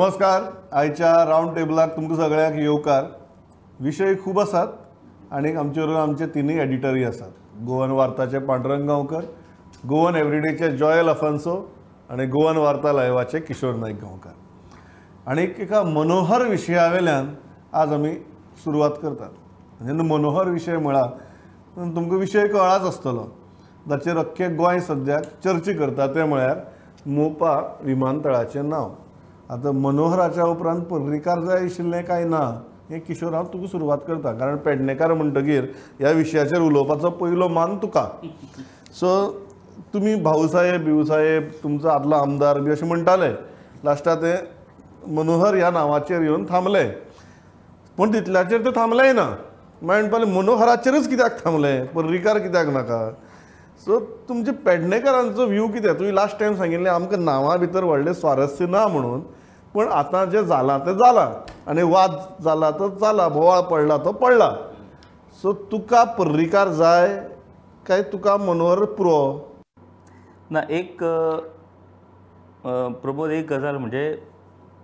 नमस्कार. आयच्या रावंड टेबलाक तुमकां सगळ्यांक येवकार. विशय खूब आसात आनी आमचे बरोबर आमचे तिनूय एडिटरूय आसात. गोवन वार्ताचे पांडुरंग गांवकर, गोवन एवरीडेचे जॉयल अफान्सो आनी गोवन वार्ता लायवाचे किशोर नायक गांवकर. आनी एका मनोहर विशया वेल्यान आज आमी सुरवात करतात. जेन्ना मनोहर विशय म्हळा तुमकां विशय कळ्ळाच आसतलो, जाचेर अख्खें गोंय सद्याक चर्चा करता, तें म्हळ्यार मोपा विमानतळाचें नांव. आतां मनोहराच्या उपरांत पर्रीकार जाय आशिल्लें काय ना हें किशोर हांव तुका सुरवात करता, कारण पेडणेकार म्हणटगीर ह्या विशयाचेर उलोवपाचो पयलो मान तुका. सो तुमी भाऊसाहेब बिवसाहेब तुमचो आदलो आमदार बी अशें म्हणटाले, लास्टा ते मनोहर ह्या नांवाचेर येवन थांबले, पूण तितल्याचेर ते थांबलेय ना. मागीर म्हणपाले मनोहराचेरच कित्याक थांबले, पर्रीकार कित्याक नाका. सो तुमचे पेडणेकारांचो व्यू कितें? तुवें लास्ट टायम सांगिल्लें आमकां नांवां भितर व्हडलें स्वारस्य ना म्हणून, पूण आतां जें जालां तें जालां आनी वाद जाला तो जाला, बोवाळ पडला तो पडला. सो तुका पर्रीकार जाय काय तुका मनोहर पुरो? ना, एक प्रबोध, एक गजाल म्हणजे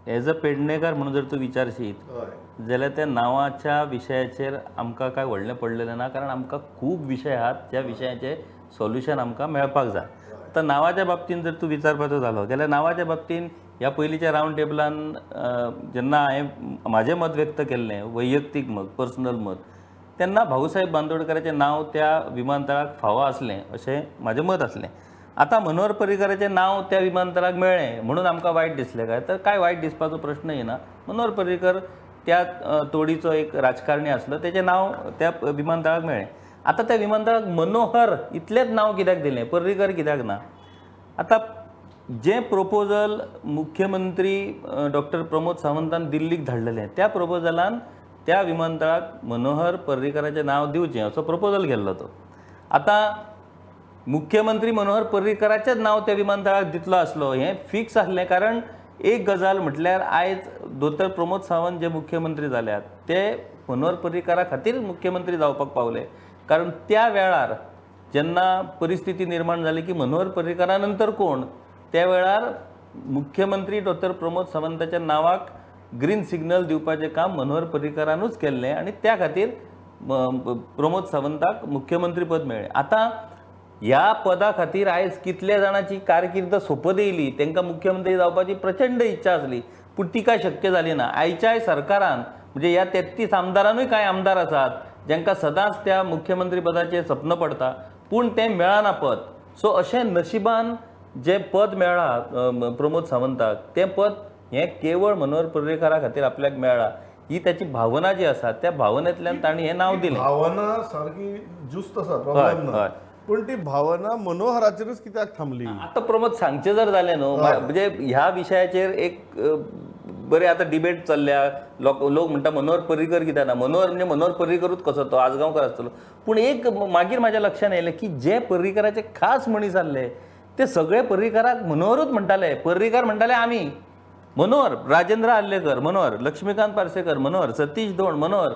एज अ पेडणेकार म्हणून जर तूं विचारशीत जाल्यार त्या नांवाच्या विशयाचेर आमकां कांय व्हडलें पडलेलें ना, कारण आमकां खूब विशय आहात ज्या विशयाचे सोल्युशन आमकां मेळपाक जाय. आतां नांवाच्या बाबतीन जर तूं विचारपाचो जालो जाल्यार नांवाच्या बाबतीन ह्या पयलींच्या रावंड टेबलान जेन्ना हांवें म्हाजें मत व्यक्त केल्लें, वैयक्तीक मत, पर्सनल मत, तेन्ना भाऊसाहेब बांदोडकराचें नांव त्या विमानतळाक फावो आसलें अशें म्हाजें मत आसलें. आतां मनोहर पर्रीकाराचें नांव त्या विमानतळाक मेळ्ळें म्हणून आमकां वायट दिसलें काय? तर कांय वायट दिसपाचो प्रश्न येना. मनोहर पर्रीकर त्या तोडीचो एक राजकारणी आसलो, तेचें नांव त्या विमानतळाक मेळ्ळें. आतां त्या विमानतळाक मनोहर इतलेंच नांव कित्याक दिलें, पर्रीकर कित्याक ना? आतां जें प्रोपोजल मुख्यमंत्री डॉक्टर प्रमोद सावंतान दिल्लीक धाडलेलें त्या प्रोपोजलान त्या विमानतळाक मनोहर पर्रीकराचें नांव दिवचें असो प्रोपोजल केल्लो तो. आतां मुख्यमंत्री मनोहर पर्रीकराचेंच नांव त्या विमानतळाक दितलो आसलो हें फिक्स आसलें, कारण एक गजाल म्हटल्यार आयज दोतोर प्रमोद सावंत जे मुख्यमंत्री जाल्यात ते मनोहर पर्रीकरा खातीर मुख्यमंत्री जावपाक पावले, कारण त्या वेळार जेन्ना परिस्थिती निर्माण जाली की मनोहर पर्रीकरा नंतर कोण, त्या वेळार मुख्यमंत्री डॉक्टर प्रमोद सावंताच्या नांवाक ग्रीन सिग्नल दिवपाचें काम मनोहर पर्रीकरानूच केल्लें आनी त्या खातीर प्रमोद सावंताक मुख्यमंत्रीपद मेळ्ळें. आतां ह्या पदा खातीर आयज कितल्या जाणांची कारकीर्द सोंपत येयली, तांकां मुख्यमंत्री जावपाची प्रचंड इच्छा आसली, पूण ती काय शक्य जाली ना. आयच्याय सरकारान म्हणजे ह्या 33 आमदारानूय कांय आमदार आसात जांकां सदांच त्या मुख्यमंत्री पदाचें सपन पडटा, पूण तें मेळना पद. सो अशें नशिबान जें पद मेळ्ळां प्रमोद सावंताक तें पद हें केवळ मनोहर पर्रीकरा खातीर आपल्याक मेळ्ळां ही त्याची भावना जी आसा त्या भावनेंतल्यान तांणी हें नांव दिलें. भावना सारकी जुस्त आसा, प्रॉब्लेम ना, पूण ती भावना मनोहराचेरच कित्याक थांबली? आतां प्रमोद सांगचें जर जालें न्हू, म्हणजे ह्या विशयाचेर एक बरें आतां डिबेट चल्ल्या, लोक म्हणटा मनोहर पर्रीकर कित्याक ना, मनोहर म्हणजे मनोहर पर्रीकरूच कसो तो आजगांवकर आसतलो. पूण एक मागीर म्हाज्या लक्षांत येयलें की जे पर्रीकराचे खास मनीस आसले ते सगळे पर्रीकराक मनोहरूच म्हणटाले. पर्रीकर म्हणटाले आमी मनोहर, राजेंद्र आर्लेकर मनोहर, लक्ष्मीकांत पार्सेकर मनोहर, सतीश धोंड मनोहर,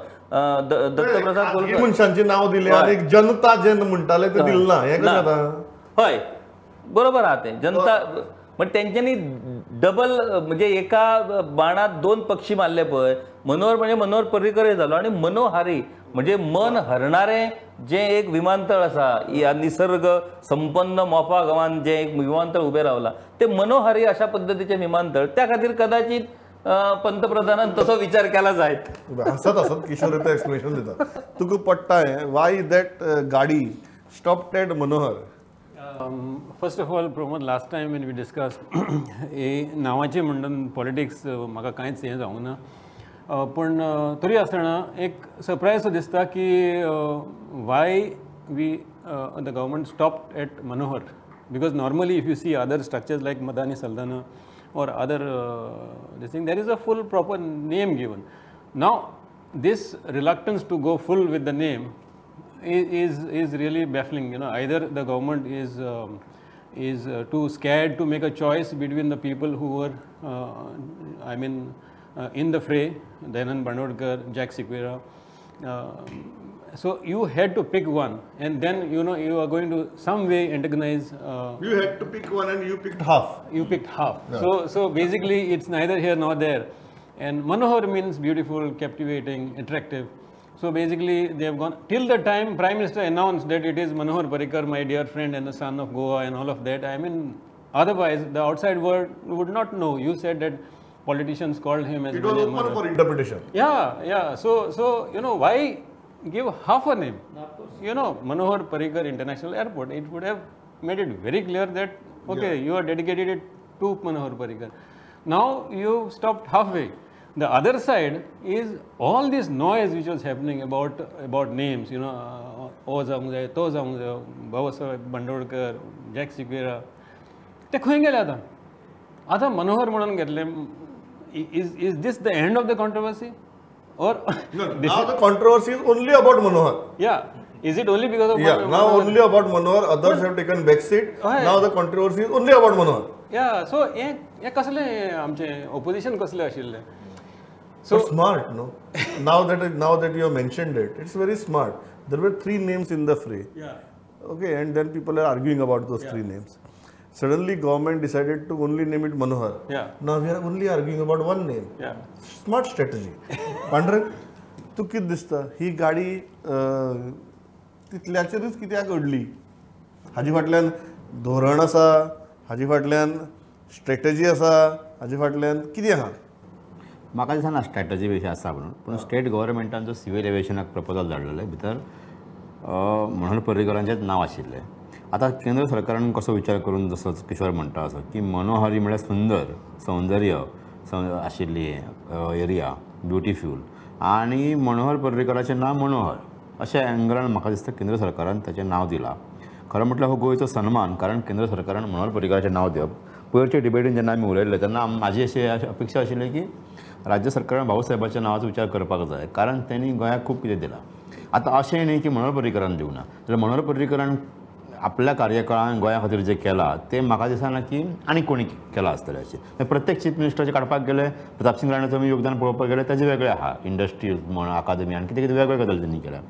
दत्तप्रसाद कोलकर, मनशांची नांव दिली आनी जनता जे म्हणटाले ते दिलें ना. हें कशें जाता? हय बरोबर आहा तें जनता, पण तेंच्यांनी डबल म्हणजे एका बाणात दोन पक्षी मारले पळय. मनोहर म्हणजे मनोहर पर्रीकरय जालो आनी मनोहारी म्हणजे मन हरणारें जें एक विमानतळ आसा, ह्या निसर्ग संपन्न मोपा गांवांत जें एक विमानतळ उबें रावलां तें मनोहारी अशा पद्दतीचें विमानतळ, त्या खातीर कदाचित पंतप्रधानान तसो विचार केला जायत. हसत हसत किशोर ते एक्सप्लेनेशन दिता. तुका पडटा हें वाय that गाडी stop at Manohar? First of all Pramod, last time when we discuss हे नांवाचें म्हणून पॉलिटिक्स म्हाका कांयच हें जावंक ना, पूण तरी आसतना एक सरप्रायज सो दिसता की why we the government stopped at Manohar, because normally if you see other structures like Madani Saldanha or other this thing, there is a full proper name given. Now this reluctance to go full with the name is really baffling. You know, either the government is too scared to make a choice between the people who were in the fray, Dayanand Bandodkar, Jack Sequeira, So you had to pick one, and then you know you are going to some way antagonize. You had to pick one, and you picked half. You picked half. Yeah. So basically, it's neither here nor there. And Manohar means beautiful, captivating, attractive. So basically, they have gone till the time Prime Minister announced that it is Manohar Parrikar, my dear friend, and the son of Goa, and all of that. I mean, otherwise the outside world would not know. You said that politicians called him as it was open for interpretation. Yeah, yeah. So you know, why give half a name? Of course. You know, Manohar Parrikar International Airport. It would have made it very clear that okay, you are dedicated it to Manohar Parrikar. Now you stopped halfway. The other side is all this noise which was happening about names, you know, O जावंक जाय, तो जावंक जाय, Babasaheb Bandodkar, Jack Sequeira, ते खंय गेले आतां? आतां मनोहर म्हणून घेतले. Is this the end of the controversy? Or no, now the controversy is only about Manohar. Yeah. Is it only because of Manohar? Now only about Manohar, others have taken back seat. Now the controversy is only about Manohar. Yeah, so हे कसले आमचे opposition कसले आशिल्ले? So smart, no? Now that you have mentioned it, it's very smart. There were three names in the fray. Yeah. Okay, and then people are arguing about those three names. Suddenly, government decided to only name it Manohar. Yeah. Now we are only arguing about one name. Yeah. Smart strategy. Pandurang, तू कितें दिसता ही गाडी तितल्याचेरूच कित्याक oddly? हाजे फाटल्यान धोरण आसा, हाजे फाटल्यान स्ट्रेटजी आसा, हाजे फाटल्यान कितें आहा? म्हाका दिसना स्ट्रॅटजी बी आसा म्हणून, पूण स्टेट गव्हर्मेंटान जो सिवील एविएशनाक प्रपोजल धाडलेलें भितर मनोहर पर्रीकरांचेंच नांव आशिल्लें. आतां केंद्र सरकारान कसो विचार करून, जसो किशोर म्हणटा असो की मनोहरी म्हळ्यार सुंदर, सौंदर्य आशिल्ली एरिया, ब्युटिफूल, आनी मनोहर पर्रीकराचें नांव मनोहर अशें एंगलान म्हाका दिसता केंद्र सरकारान ताचें नांव दिलां. खरें म्हटल्यार हो गोंयचो सन्मान, कारण केंद्र सरकारान मनोहर पर्रीकराचें नांव दिवप. पयरचे डिबेटीन जेन्ना आमी उलयल्ले तेन्ना म्हाजी अशी अपेक्षा आशिल्ली की राज्य सरकारान भाऊसाहेबाच्या नांवाचो विचार करपाक जाय, कारण तेणी गोंयाक खूब कितें दिलां. आतां अशें न्ही की मनोहर पर्रीकरान दिवना, जाल्यार मनोहर पर्रीकरान आपल्या कार्यकाळान गोंया खातीर जें केलां तें म्हाका दिसना की आनी कोणी केलां आसतलें अशें. प्रत्येक चीफ मिनिस्टराचें काडपाक गेले, प्रतापसिंग राणेचो आमी योगदान पळोवपाक गेले ताजें वेगळें आहा, इंडस्ट्रीज म्हण, अकादमी आनी कितें कितें वेगळे गजाली तेणी केल्या.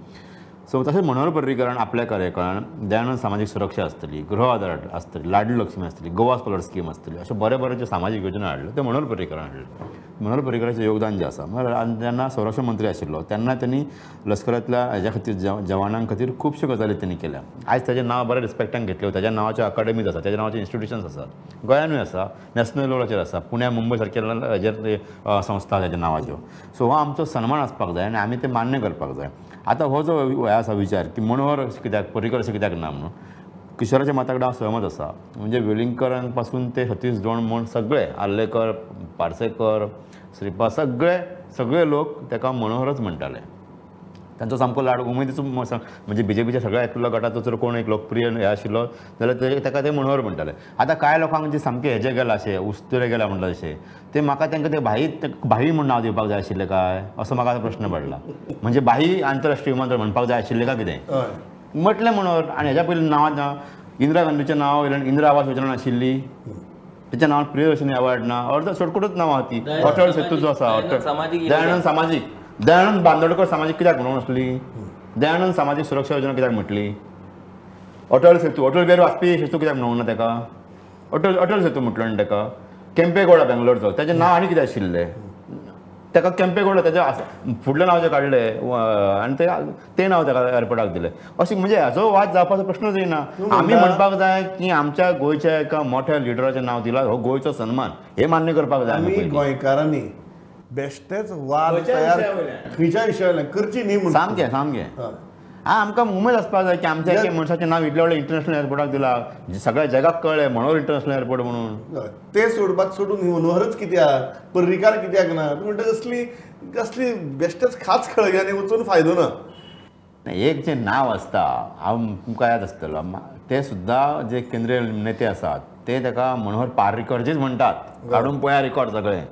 सो तशेंच मनोहर पर्रीकरान आपल्या कार्यकाळान दयानंद सामाजीक सुरक्षा आसतली, गृह आधार आसतली, लाडली लक्ष्मी आसतली, गोवा स्कॉलर स्कीम आसतली, अश्यो बरे बरे ज्यो सामाजीक योजना हाडल्यो त्यो मनोहर पर्रीकरान हाडल्यो. मनोहर पर्रीकराचें योगदान जें आसा, म्हळ्यार जेन्ना संरक्षण मंत्री आशिल्लो तेन्ना तेणी लश्करांतल्या हेज्या खातीर, जवानां खातीर खुबश्यो गजाली तेणी केल्या. आयज ताजें नांव बरें रिस्पेक्टान घेतलें, ताज्या नांवाच्यो अकाडमीज आसा, ताज्या नांवाचे इन्स्टिट्युशन्स आसात, गोंयानूय आसा, नॅशनल लेवलाचेर आसा, पुण्या मुंबय सारक्या हेजेर संस्था ताज्या नांवाच्यो. सो हो आमचो सन्मान आसपाक जाय आनी आमी तें मान्य करपाक जाय. आतां हो जो हे आसा विचार की मनोहर कित्याक, पर्रीकर अशें कित्याक ना म्हणून, किशोराच्या मता कडेन हांव सहमत आसा. म्हणजे वेलिंगकरां पासून ते सतीश दोण म्हूण सगळे, आर्लेकर, पार्सेकर, श्रीपा, सगळे सगळे लोक ताका मनोहरच म्हणटाले. तांचो सामको लाड उमेदीचो, म्हणजे बीजेपीच्या सगळ्या एकलो गटाचो जर कोण एक लोकप्रिय हे आशिल्लो जाल्यार ताका ते मनोहर म्हणटाले. आतां कांय लोकांक जे सामके हेजे गेला अशें उस्तुरे गेला म्हणटा तशें ते म्हाका तांकां ते भाई भाई म्हूण नांव दिवपाक जाय आशिल्लें काय असो म्हाका प्रश्न पडला. म्हणजे भाई आंतरराष्ट्रीय विमानतळ म्हणपाक जाय आशिल्लें काय कितें म्हटलें मनोहर. आनी हेज्या पयलीं नांवां इंदिरा गांधीचें नांव वयल्यान इंदिरा आवास योजना नाशिल्ली, तेच्या नांवान प्रियदर्शनी अवॉर्ड ना, अर्द शॉर्टकटूच नांव आहा ती. अटल सेतू जो आसा, अटल दयानंद सामाजीक, दयानंद बांदोडकर सामाजीक कित्याक म्हणून आसली, दयानंद सामाजीक सुरक्षा योजना कित्याक म्हटली, अटल सेतू, अटल बिहारी वाजपेयी सेतू कित्याक म्हणूंक ना ताका, अटल अटल सेतू म्हटलो न्ही ताका. केम्पेगौडा बेंगलोरचो, ताचें नांव आनी कितें आशिल्लें ताका, केम्पेगौडा ताजें फुडलें नांव जें काडलें आनी तें नांव ताका एअरपोर्टाक दिलें. अशें म्हणजे हाचो वाद जावपाचो प्रश्नच येना. आमी म्हणपाक जाय की आमच्या गोंयच्या एका मोठ्या लिडराचें नांव दिलां, हो गोंयचो सन्मान, हें मान्य करपाक जाय. आमी गोंयकारांनी बेश्टेच वाद तयार खंयच्या विशया वयल्यान करची न्ही म्हणून. सामकें सामकें आमकां उमेद आसपाक जाय की आमच्या एका मनशाचें नांव इतलें व्हडलें इंटरनॅशनल एअरपोर्टाक दिलां, सगळ्या जगाक कळ्ळें मनोहर इंटरनॅशनल एअरपोर्ट म्हणून. तें सोडपाक सोडून मनोहरच कित्याक, पर्रीकार कित्याक ना म्हणटा, असली कसली बेश्टेच खाच खळग्यांनी वचून फायदो ना. एक जें नांव आसता, हांव तुमकां याद आसतलो, ते सुद्दां जे केंद्रीय नेते आसात ते ताका मनोहर पर्रीकरचेच म्हणटात, काडून पळया रिकॉर्ड सगळें,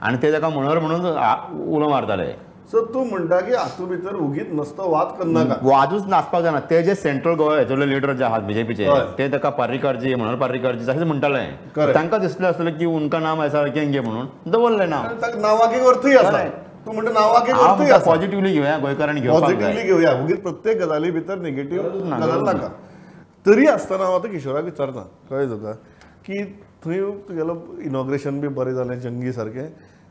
आनी ते ताका मनोहर म्हणून उलो मारताले. सो तूं म्हणटा की हातूंत भितर उगीत नसतो वाद करनाका, वादूच नासपाक जायना. ते जे सेंट्रल गोवा हेचोले लिडर जे आहात बीजेपीचे ते ताका पर्रीकरजी, मनोहर पर्रीकरजी अशेंच म्हणटाले. तांकां दिसलें आसतलें की उनका नाम ऐसा रखेंगे म्हणून दवरलें नांव, नांवाक एक अर्थूय आसा. तूं म्हणटा नांवाक एक अर्थूय आसा. पॉझिटिव्हली घेवया, गोंयकारांनी घेवपाक जाय. पॉझिटिव्हली घेवया, उगीच प्रत्येक गजाली भितर नेगेटिव्ह गजाल नाका. तरी आसतना हांव आतां किशोराक विचारता, कळ्ळें तुका की थंय तुगेलो इनॉग्रेशन बी बरें जालें जंगी सारकें,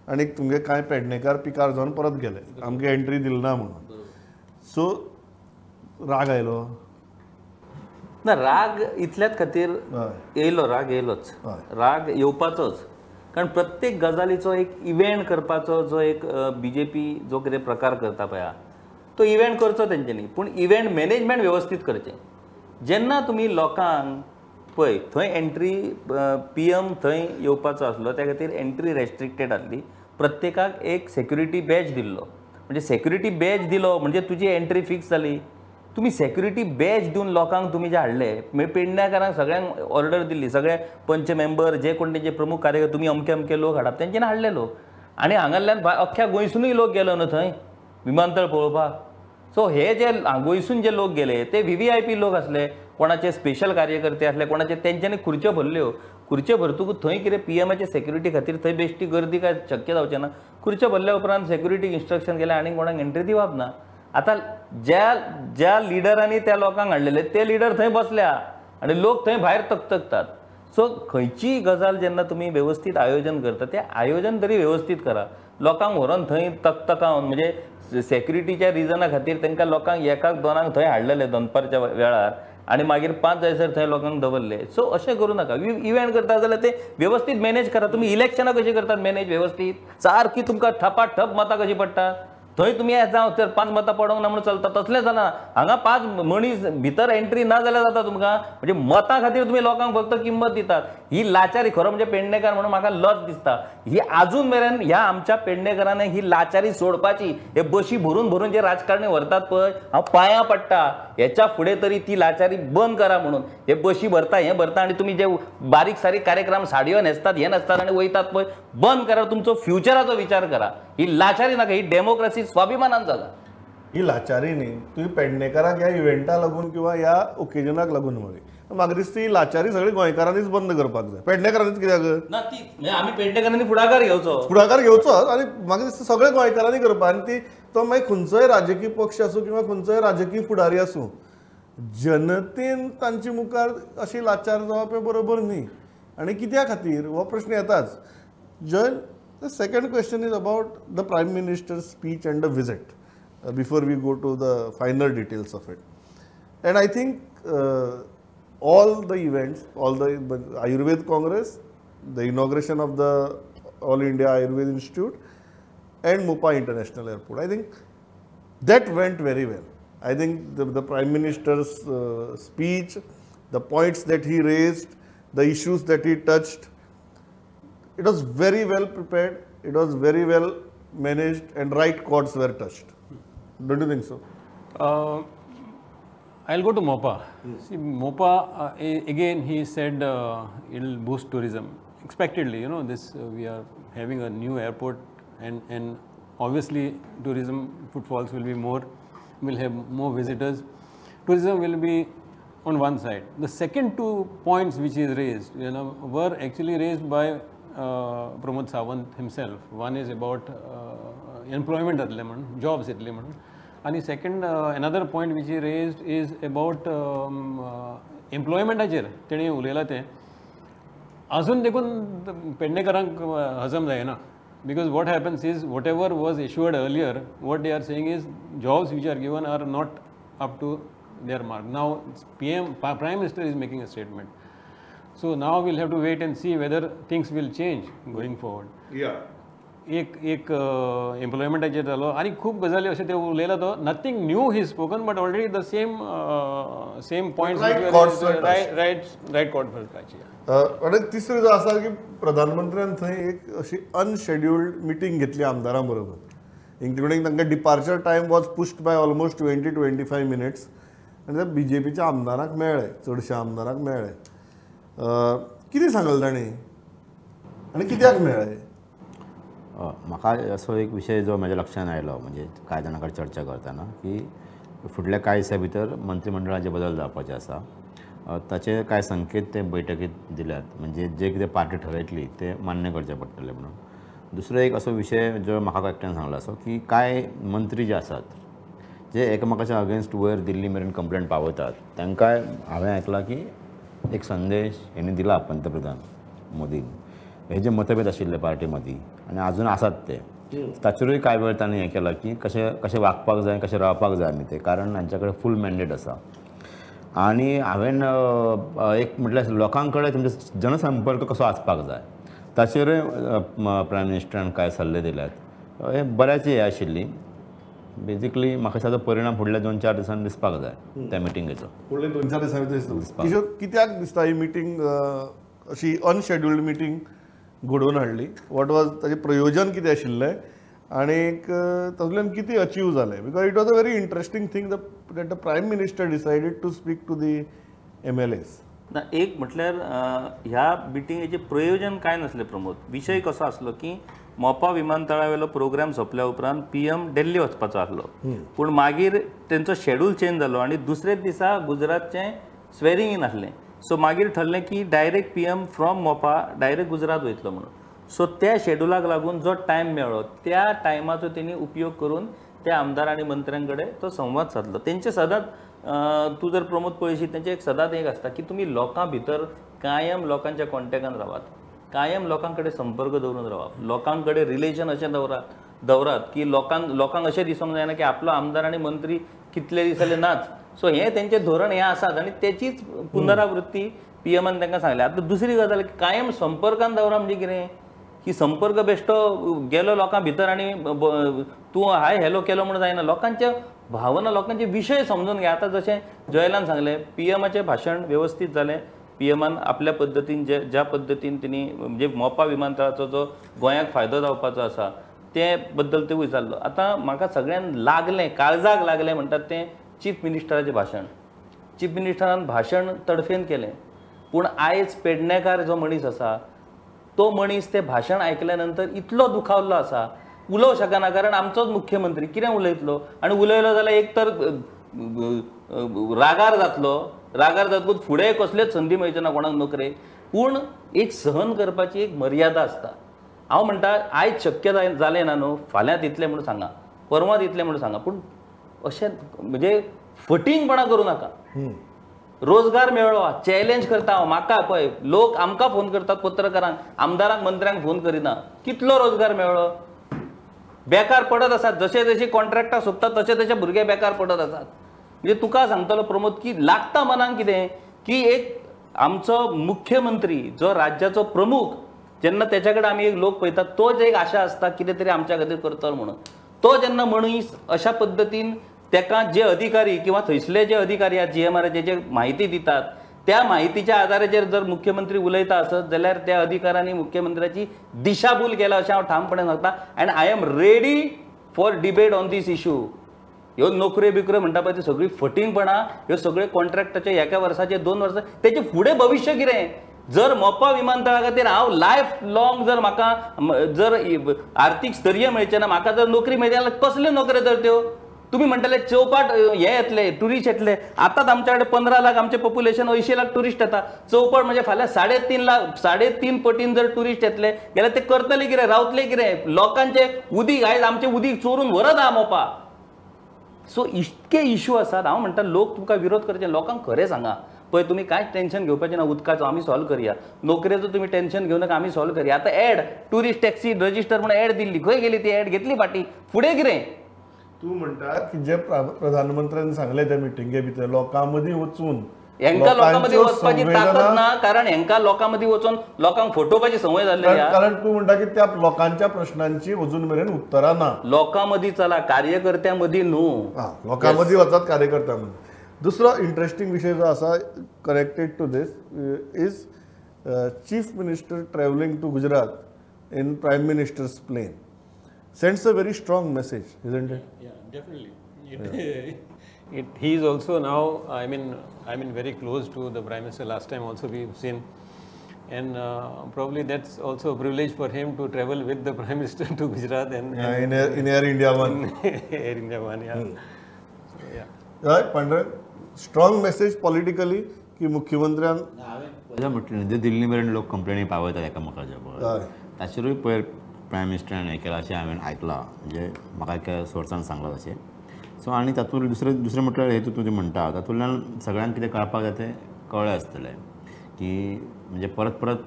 आनी तुमगे कांय पेडणेकार पिकार जावन परत गेले, आमकां एंट्री दिली ना म्हणून. सो राग आयलो ना? राग इतल्याच खातीर येयलो, राग येयलोच, राग येवपाचोच. कारण प्रत्येक गजालीचो एक इव्हेंट करपाचो जो एक बीजेपी जो कितें प्रकार करता पळय तो इव्हेंट करचो तेंच्यांनी, पूण इव्हेंट मॅनेजमेंट वेवस्थीत करचें. जेन्ना तुमी लोकांक पळय थंय एंट्री पीएम थंय येवपाचो आसलो त्या खातीर एंट्री रेस्ट्रिक्टेड आसली, प्रत्येकाक एक सेक्युरिटी बॅच दिल्लो. म्हणजे सेक्युरिटी बॅच दिलो म्हणजे तुजी एंट्री फिक्स जाली. तुमी सेक्युरिटी बॅच दिवन लोकांक तुमी जे हाडले, म्हणजे पेडण्याकारांक सगळ्यांक ऑर्डर दिल्ली, सगळे पंच मेंबर जे कोण तेंचे प्रमुख कार्यकर्ते तुमी अमके अमके लोक हाडात, तेंच्यांनी हाडले लोक. आनी हांगासल्यान अख्ख्या गोंयसुनूय लोक गेलो न्हू थंय विमानतळ पळोवपाक. सो हे जे गोंयसून जे लोक गेले ते VVIP लोक आसले, कोणाचे स्पेशल कार्यकर्ते आसले, कोणाचे, तेंच्यांनी खुर्च्यो भरल्यो. खुर्च्यो भरतकूच थंय कितें पीएमाचे सेक्युरिटी खातीर थंय बेश्टी गर्दी काय शक्य जावचें ना. खुर्च्यो भरल्या उपरांत सेक्युरिटीक इन्स्ट्रक्शन गेलें आनी कोणाक एंट्री दिवप ना. आतां ज्या ज्या लिडरांनी त्या लोकांक हाडलेले ते लिडर थंय बसल्या आनी लोक थंय भायर तकतकतात. सो खंयचीय गजाल जेन्ना तुमी वेवस्थीत आयोजन करता तें आयोजन तरी व्यवस्थीत करा. लोकांक व्हरोन थंय तकतकावन म्हणजे सेक्युरिटीच्या रिजना खातीर तांकां लोकांक एकाक दोनांक थंय हाडलेले दनपारच्या वेळार आनी मागीर 5 जायसर थंय लोकांक दवरले. सो अशें करूं नाका. इव्हेंट करता जाल्यार ते वेवस्थीत मॅनेज करा. तुमी इलेक्शनां कशीं करतात मॅनेज व्यवस्थीत, सारकी तुमकां ठपाठप मतां कशीं पडटा. थंय तुमी जावं तर 5 मतां पडोंक ना म्हणून चलता, तसलें जायना. हांगा 5 मनीस भितर एंट्री ना जाल्यार जाता तुमकां. म्हणजे मतां खातीर तुमी लोकांक फक्त किंमत दितात. ही लाचारी खरो म्हणजे पेडणेकार म्हणून म्हाका लज दिसता. ही आजून मेरेन ह्या आमच्या पेडणेकारांनी ही लाचारी सोडपाची. हे बशी भरून भरून जे राजकारणी व्हरतात पळय, हांव पांयां पडटा, हेच्या फुडें तरी ती लाचारी बंद करा म्हणून. हे बशी भरता, हें भरता आनी तुमी जे बारीक सारीक कार्यक्रम साडयो न्हेसतात, हें न्हेसतात आनी वयतात पळय, बंद करा. तुमचो फ्युचराचो विचार करा. ही लाचारी नाका, ही डेमोक्रेसी स्वाभिमानान जाला. ही लाचारी न्ही, तुवें पेडणेकारांक ह्या इव्हेंटा लागून किंवा ह्या ओकेजनाक लागून म्हळी. म्हाका दिसता ही लाचारी सगळी गोंयकारांनीच बंद करपाक जाय. पेडणेकारांनीच कित्याक ना, ती म्हणजे आमी पेडणेकारांनी फुडाकार घेवचो, फुडाकार घेवचो. आनी म्हाका दिसता सगळे गोंयकारांनी करपाक. आनी ती तो मागीर खंयचोय राजकीय पक्ष आसूं किंवा खंयचोय राजकीय फुडारी आसूं, जनतेन तांचे मुखार अशी लाचार जावप हें बरोबर न्ही. आनी कित्या खातीर हो प्रश्न येताच. Joel, the second question is about the Prime Minister's speech and the visit before we go to the final details of it. And I think all the events, all the Ayurved Congress, the inauguration of the All India Ayurved Institute and Mopa International Airport, I think that went very well. I think the Prime Minister's speech, the points that he raised, the issues that he touched, it was very well prepared, it was very well managed and right chords were touched. Don't you think so? I'll go to Mopa. See, Mopa, again he said it will boost tourism. Expectedly, you know, this we are having a new airport and obviously tourism footfalls will be more, we'll have more visitors. Tourism will be on one side. The second 2 points which is raised, you know, were actually raised by Pramod Sawant himself. One is about employment at Lemon, jobs at Lemon. And second, another point which he raised is about employment. तेणे उलयला ते अजून देखून पेडणेकारांक हजम जायना. Because what happens is whatever was issued earlier, what they are saying is jobs which are given are not up to their mark. Now Prime Minister is making a statement. So now we'll have to wait and see whether things will change going forward. Yeah. एक एक एम्प्लॉयमेंटाचेर जालो आनी खूब गजाली अशें ते उलयला तो. Nothing new he spoken, but already the same same points right right chord फरकाची. आनी तिसरो जो आसा की प्रधानमंत्र्यान थंय एक अशी अनशेड्युल्ड मिटींग घेतली आमदारां बरोबर, इन्क्लुडींग तांकां departure time was pushed by almost 20-25 minutes. आनी ते बीजेपीच्या आमदारांक मेळ्ळे, चडश्या आमदारांक मेळ्ळे. कितें सांगलें तांणी आनी कित्याक मेळ्ळे? म्हाका असो एक विशय जो म्हज्या लक्षान आयलो, म्हणजे कांय जाणां कडेन चर्चा करतना, की फुडल्या कांय दिसां भितर मंत्रीमंडळाचे बदल जावपाचे आसा. ताचे कांय संकेत ते बैठकीत दिल्यात, म्हणजे जे कितें पार्टी ठरयतली ते मान्य करचें पडटलें म्हणून. दुसरो एक असो विशय जो म्हाका एकट्यान सांगलो असो की कांय मंत्री जे आसात जे एकामेकाच्या अगेन्स्ट वयर दिल्ली मेरेन कंप्लेंट पावयतात तांकांय हांवें आयकलां की एक संदेश हेणी दिला पंतप्रधान मोदीन, हे जे मतभेद आशिल्ले पार्टी मदीं आनी आजून आसात ते, ताचेरूय कांय वेळ तांणी हें केलां की कशें कशें वागपाक जाय, कशें रावपाक जाय आमी ते, कारण हांच्या कडेन फूल मॅन्डेट आसा. आनी हांवें एक म्हटल्यार लोकां कडेन तुमचो जनसंपर्क कसो आसपाक जाय ताचेरूय प्रायम मिनिस्टरान कांय सल्ले दिल्यात. हे बऱ्याच हें आशिल्ली बेजिकली म्हाका ताचो परिणाम फुडल्या 2-4 दिसांनी दिसपाक जाय त्या मिटिंगेचो. फुडल्या 2-4 दिसांनी दिसता. किशोर, कित्याक दिसता ही मिटींग अशी अनशेड्युल्ड मिटींग घडोवन हाडली? What was ताचें प्रयोजन कितें आशिल्लें आनीक तातूंतल्यान कितें अचीव जालें? Because it was a very interesting thing that the prime minister decided to speak to the MLAs. ना, एक म्हटल्यार ह्या मिटिंगेचें प्रयोजन कांय नासलें प्रमोद. विशय कसो आसलो की मोपा विमानतळावेलो प्रोग्राम सोंपल्या उपरांत PM दिल्ली वचपाचो आसलो, पूण मागीर तेंचो शेड्यूल चेंज जालो आनी दुसरेच दिसा गुजरातचें स्वेरिंग इन आसलें. सो मागीर ठरलें की direct PM from Mopa direct Gujarat वयतलो म्हणून. सो त्या शेड्युलाक लागून जो टायम मेळ्ळो त्या टायमाचो तेणी उपयोग करून त्या आमदार आनी मंत्र्यां कडेन तो संवाद सादलो. तेंचे सदांच तूं जर प्रमोद पळयशी तेंचें एक सदांच एक आसता की तुमी लोकां भितर कायम लोकांच्या कॉन्टेक्टान रावात, कायम लोकां कडेन संपर्क दवरून रावात, लोकां कडेन रिलेशन अशें दवरात की लोकांक अशें दिसूंक जायना की आपलो आमदार आनी मंत्री कितले दीस जाले नाच. सो हें तेंचें धोरण हें आसात आनी तेचीच पुनरावृत्ती PMन तांकां सांगल्या. आतां दुसरी गजाल, कायम संपर्कान दवरा म्हणजे कितें की संपर्क बेश्टो गेलो लोकां भितर आनी तूं हाय हॅलो केलो म्हूण जायना. लोकांच्या भावना, लोकांचे विशय समजून घे. आतां जशें जॉयलान सांगलें, PMाचें भाशण वेवस्थीत जालें. PMान आपल्या पद्दतीन ज्या पद्दतीन तिणी म्हणजे मोपा विमानतळाचो जो गोंयाक फायदो जावपाचो आसा ते बद्दल ते विचारलो. आतां म्हाका सगळ्यांक लागलें, काळजाक लागलें म्हणटात तें चीफ मिनिस्टराचें भाशण. चीफ मिनिस्टरान भाशण तडफेन केलें, पूण आयज पेडणेकार जो मनीस आसा तो मनीस तें भाशण आयकल्या नंतर इतलो दुखावल्लो आसा, उलोवंक शकना, कारण आमचोच मुख्यमंत्री कितें उलयतलो आनी उलयलो जाल्यार एक तर रागार जातलो, रागार जातकूच फुडें कसलेच संदी मेळची ना कोणाक नोकरेक. पूण एक सहन करपाची एक मर्यादा आसता. हांव म्हणटा आयज शक्य जालें ना न्हू, फाल्यां दितलें म्हणून सांगा, परवां दितलें म्हणून सांगा, पूण अशें म्हणजे फटींगपणां करूं नाका. रोजगार मेळ्ळो, चॅलेंज करता हांव, म्हाका पळय लोक आमकां फोन करतात, पत्रकारांक, आमदारांक, मंत्र्यांक फोन करिना. कितलो रोजगार मेळ्ळो? बेकार पडत आसात, जशे जशी कॉन्ट्रॅक्टां सोंपतात तशे तशे भुरगे बेकार पडत आसात. म्हणजे तुका सांगतलो प्रमोद की लागता मनाक कितें की एक आमचो मुख्यमंत्री जो राज्याचो प्रमुख, जेन्ना तेच्या कडेन आमी एक लोक पळयतात तोच एक आशा आसता कितें तरी आमच्या खातीर करतलो म्हणून. तो जेन्ना मनीस अशा पद्दतीन तेका जे अधिकारी किंवा थंयसले जे अधिकारी आहात GMRचे जे म्हायती दितात त्या म्हायतीच्या आधाराचेर जर मुख्यमंत्री उलयता आसत जाल्यार त्या अधिकाऱ्यांनी मुख्यमंत्र्याची दिशाभूल केला अशें हांव ठामपणे सांगता. And I am ready for debate on this issue. ह्यो नोकऱ्यो बिकऱ्यो म्हणटा पळय त्यो सगळीं फटींगपणां, ह्यो सगळे कॉन्ट्रॅक्टाचे एका वर्साचे 2 वर्सां, तेचे फुडें भविश्य कितें? जर मोपा विमानतळा खातीर हांव लायफ लॉंग जर म्हाका जर आर्थीक स्थैर्य मेळचें ना, म्हाका जर नोकरी मेळची जाल्यार कसल्यो नोकऱ्यो तर त्यो? तुमी म्हणटले चौपाट हे येतले, ट्युरिस्ट येतले. आतांच आमच्या कडेन 15 लाख आमचें पॉप्युलेशन, 80 लाख ट्युरिस्ट येता. चौपट म्हणजे फाल्यां 3.5 लाख, 3.5 पटीन जर ट्युरिस्ट येतले जाल्यार ते करतले कितें, रावतले कितें? लोकांचें उदीक आयज आमचें उदीक चोरून व्हरत आहा मोपा. सो इतके इशू आसात. हांव म्हणटा लोक तुमकां विरोध करचे, लोकांक खरें सांगा, पळय तुमी कांयच टेन्शन घेवपाचें ना, उदकाचो आमी सॉल्व करया, नोकरेचो तुमी टेन्शन घेवं नाका, आमी सॉल्व करया. आतां एड ट्युरिस्ट टॅक्सी रजिस्टर म्हणून एड दिल्ली, खंय गेली ती एड? घेतली फाटीं, फुडें कितें? तूं म्हणटा की जे प्रधानमंत्र्यान सांगलें त्या मिटिंगे भितर लोकां मदीं वचून, हेंकां लोकां मदीं वचपाची ताकद ना, कारण हेंकां लोकां मदीं वचून लोकांक फटोवपाची संवय जाल्ली. कारण तूं म्हणटा की त्या लोकांच्या प्रश्नांची अजून मेरेन उत्तरां ना. लोकां मदीं चला, कार्यकर्त्यां मदीं न्हू, लोकां मदीं वचात, कार्यकर्त्यां मदीं. दुसरो इंट्रस्टिंग विशय जो आसा connected to this is chief minister travelling to Gujarat in prime minister's plane sends a very strong message, isn't it? Yeah, definitely. He is also now, I mean very close to the Prime Minister. Last time also we've seen, and probably that's also a privilege for him to travel with the Prime Minister to Gujarat and, yeah, in Air India One. Air India One, yeah. So, yeah. Right, Pandurang, strong message politically की मुख्यमंत्र्यान म्हटलें जे दिल्ली मेरेन लोक कंप्लेनी पावयतात एकामेकाच्या बरोबर, ताचेरूय पयर prime मिनिस्टरान हें केलां अशें हांवें आयकलां, म्हणजे म्हाका एका सोर्सान सांगलां तशें. सो आनी तातूंत दुसरें दुसरें म्हटल्यार हें तूं म्हणटा तातूंतल्यान सगळ्यांक कितें कळपाक जाय तें कळ्ळें आसतलें की म्हणजे परत परत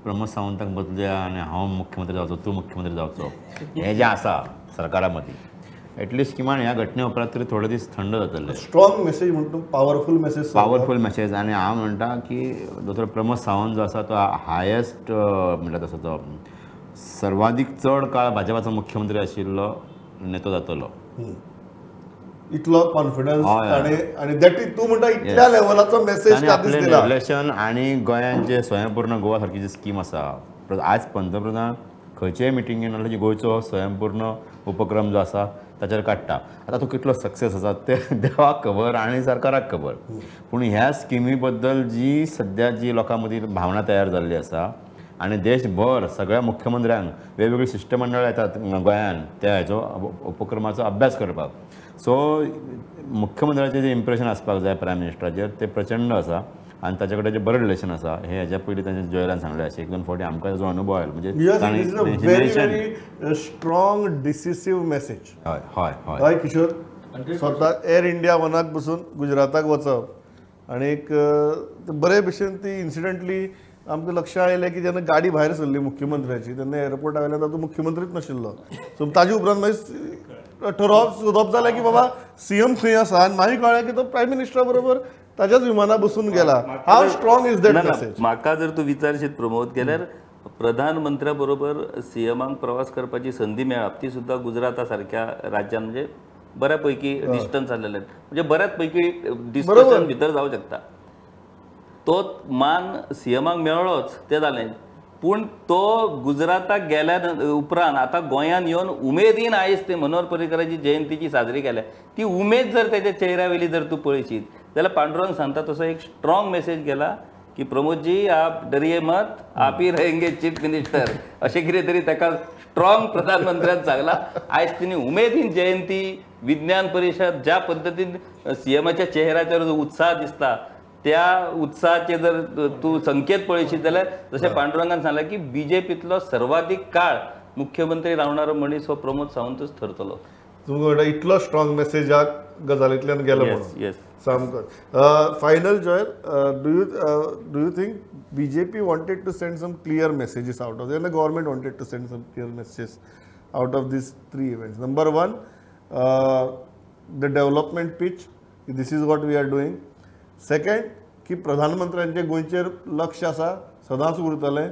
प्रमोद सावंताक बदलया आनी हांव मुख्यमंत्री जावचो, तूं मुख्यमंत्री जावचो, हें जें आसा सरकारा मदीं एटलिस्ट किमान ह्या घटने उपरांत तरी थोडे दीस थंड जातले. स्ट्रॉंग मेसेज म्हणटा, पावरफूल मेसेज, पावरफूल मेसेज. आनी हांव म्हणटा की दोतोर प्रमोद सावंत जो आसा तो हायेस्ट म्हणटा तसो तो सर्वाधिक चड काळ भाजपाचो मुख्यमंत्री आशिल्लो नेतो जातलो, इतलो कॉन्फिडन्स. आनी that is तूं म्हणटा इतल्या लेवलाचो मेसेज आपलें रेवल्युशन. आनी गोंयांत जे स्वयंपूर्ण गोवा सारकी जी स्कीम आसा, आज पंतप्रधान खंयचेय मिटिंगेन नाल्यार गोंयचो स्वयंपूर्ण उपक्रम जो आसा ताचेर काडटा. आतां तो कितलो सक्सेस आसा तें देवाक खबर आनी सरकाराक खबर, पूण ह्या स्किमी बद्दल जी सद्या जी लोकां मदीं भावना तयार जाल्ली आसा आनी देशभर सगळ्या मुख्यमंत्र्यांक वेगवेगळी शिश्टमंडळां येतात गोंयान त्या हेचो उपक्रमाचो अभ्यास करपाक. सो मुख्यमंत्र्याचें जें इम्प्रेशन आसपाक जाय प्रायम मिनिस्टराचेर तें प्रचंड आसा आनी ताचे कडेन जें बरें रिलेशन आसा हें हेज्या पयलीं तांचे जोयलान सांगलें अशें एक दोन फावटी आमकां ताजो अनुभव आयलो. म्हणजे स्ट्रॉंग डिसिसीव मेसेज. हय हय हय हय किशोर, स्वता एअर इंडिया वनाक बसून गुजराताक वचप आनी एक बरे भशेन ती इन्सिडंटली आमकां लक्षांत आयलें की जेन्ना गाडी भायर सरली मुख्यमंत्र्याची तेन्ना एअरपोर्टा वयल्यान तातूंत मुख्यमंत्रीच नाशिल्लो. सो ताजे उपरांत मागीर ठरोवप सोदप जालें की बाबा सीएम खंय आसा आनी मागीर कळ्ळें की तो प्रायम मिनिस्टरा बरोबर ताज्याच विमाना बसून गेला. How strong is that message? म्हाका जर तूं विचारशीत प्रमोद गेल्यार प्रधानमंत्र्या बरोबर सीएमाक प्रवास करपाची संदी मेळप ती सुद्दां गुजराता सारक्या राज्यान म्हणजे बऱ्या पैकी डिस्टन्स आसलेलें, म्हणजे बऱ्याच पैकी डिस्कशन भितर जावं शकता. तो मान सीएमाक मेळ्ळोच तें जालें, पूण तो गुजराताक गेल्या उपरांत आतां गोंयांत येवन उमेदीन आयज ते मनोहर पर्रीकराची जयंतीची साजरी केल्या ती उमेद जर तेच्या चेहऱ्या वयली जर तूं पळयशीत जाल्यार पांडुरंग सांगता तसो एक स्ट्रॉंग मेसेज गेला की प्रमोदजी आप डरिये मत, आप ही रहेंगे चीफ मिनिस्टर, अशें कितें तरी ताका स्ट्रॉंग प्रधानमंत्र्यान सांगलां. आयज तिणी उमेदीन जयंती विज्ञान परिशद ज्या पद्दतीन सीएमाच्या चेहऱ्याचेर जो उत्साह दिसता त्या उत्साहाचे जर तूं संकेत पळयशीत जाल्यार जशें पांडुरंगान सांगलां की बीजेपींतलो सर्वाधिक काळ मुख्यमंत्री रावणारो मनीस हो प्रमोद सावंतूच थरतलो. तुमकां इतलो स्ट्रॉंग मेसेज ह्या गजालींतल्यान गेलो म्हणून. येस सामको. Final Joel, do you think BJP wanted to send some clear messages out of, the government wanted to send some clear messages out of these three events? Number one, the development pitch, this is what we are doing. Second, की प्रधानमंत्र्यांचे गोंयचेर लक्ष आसा सदांच उरतलें.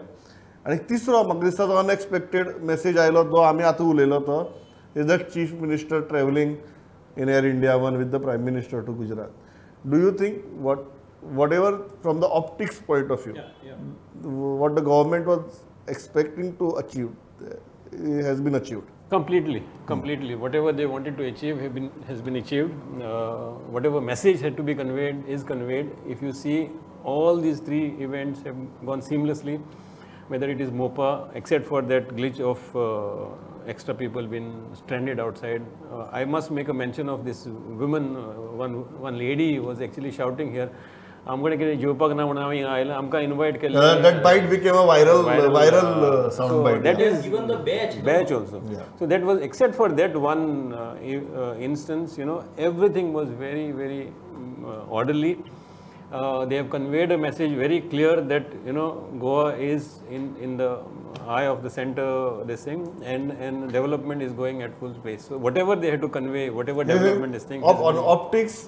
आनी तिसरो म्हाका दिसता जो अनएक्सपेक्टेड मेसेज आयलो तो आमी आतां उलयलो तो is the chief minister travelling in Air India One with the prime minister to Gujarat. Do you think whatever from the optics point of view, what the government was expecting to achieve has been achieved? Completely, completely. Whatever they wanted to achieve has been achieved. Whatever message had to be conveyed is conveyed. If you see, all these three events have gone seamlessly, whether it is MOPA, except for that glitch of extra people being stranded outside. I must make a mention of this woman, one lady was actually shouting here, I'm going to get जेवपाक ना म्हणून हांव आयला, आमकां invite केलें. That bite became a viral sound bite. That is even the batch also. So that was, except for that one instance, you know, everything was very, very orderly. They have conveyed a message very clear that, you know, Goa is in the eye of the center, this thing, and development is going at full pace. So whatever they had to convey, whatever development this thing, on optics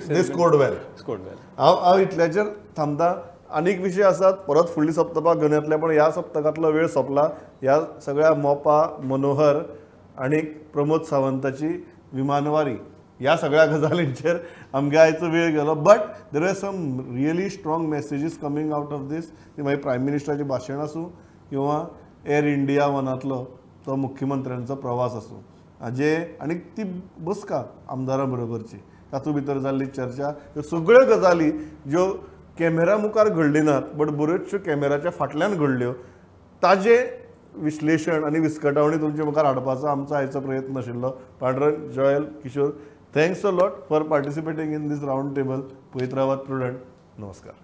they scored well. Scored well. हांव इतल्याचेर थांबता. आनीक विशय आसात परत फुडल्या सप्तकाक घेवन येतले, पण ह्या सप्तकांतलो वेळ सोंपला. ह्या सगळ्या मोपा, मनोहर आनी प्रमोद सावंताची विमानवारी ह्या सगळ्या गजालींचेर आमगे आयचो वेळ गेलो. But there are some really strong messages coming out of this. ती मागीर प्रायम मिनिस्टराचें भाशण आसूं किंवा एअर इंडिया वनांतलो तो मुख्यमंत्र्यांचो प्रवास आसूं, जे आनी ती बसका आमदारां बरोबरची तातूंत भितर जाल्ली चर्चा, ह्यो सगळ्यो गजाली ज्यो कॅमेरा मुखार घडली नात बट बऱ्योचश्यो कॅमेराच्या फाटल्यान घडल्यो ताजें विश्लेशण आनी विस्कटावणी तुमचे मुखार हाडपाचो आमचो आयचो प्रयत्न आशिल्लो. Pandurang, Joel, Kishore, thanks a lot for participating in this round table. पळयत रावात प्रुडंट. नमस्कार.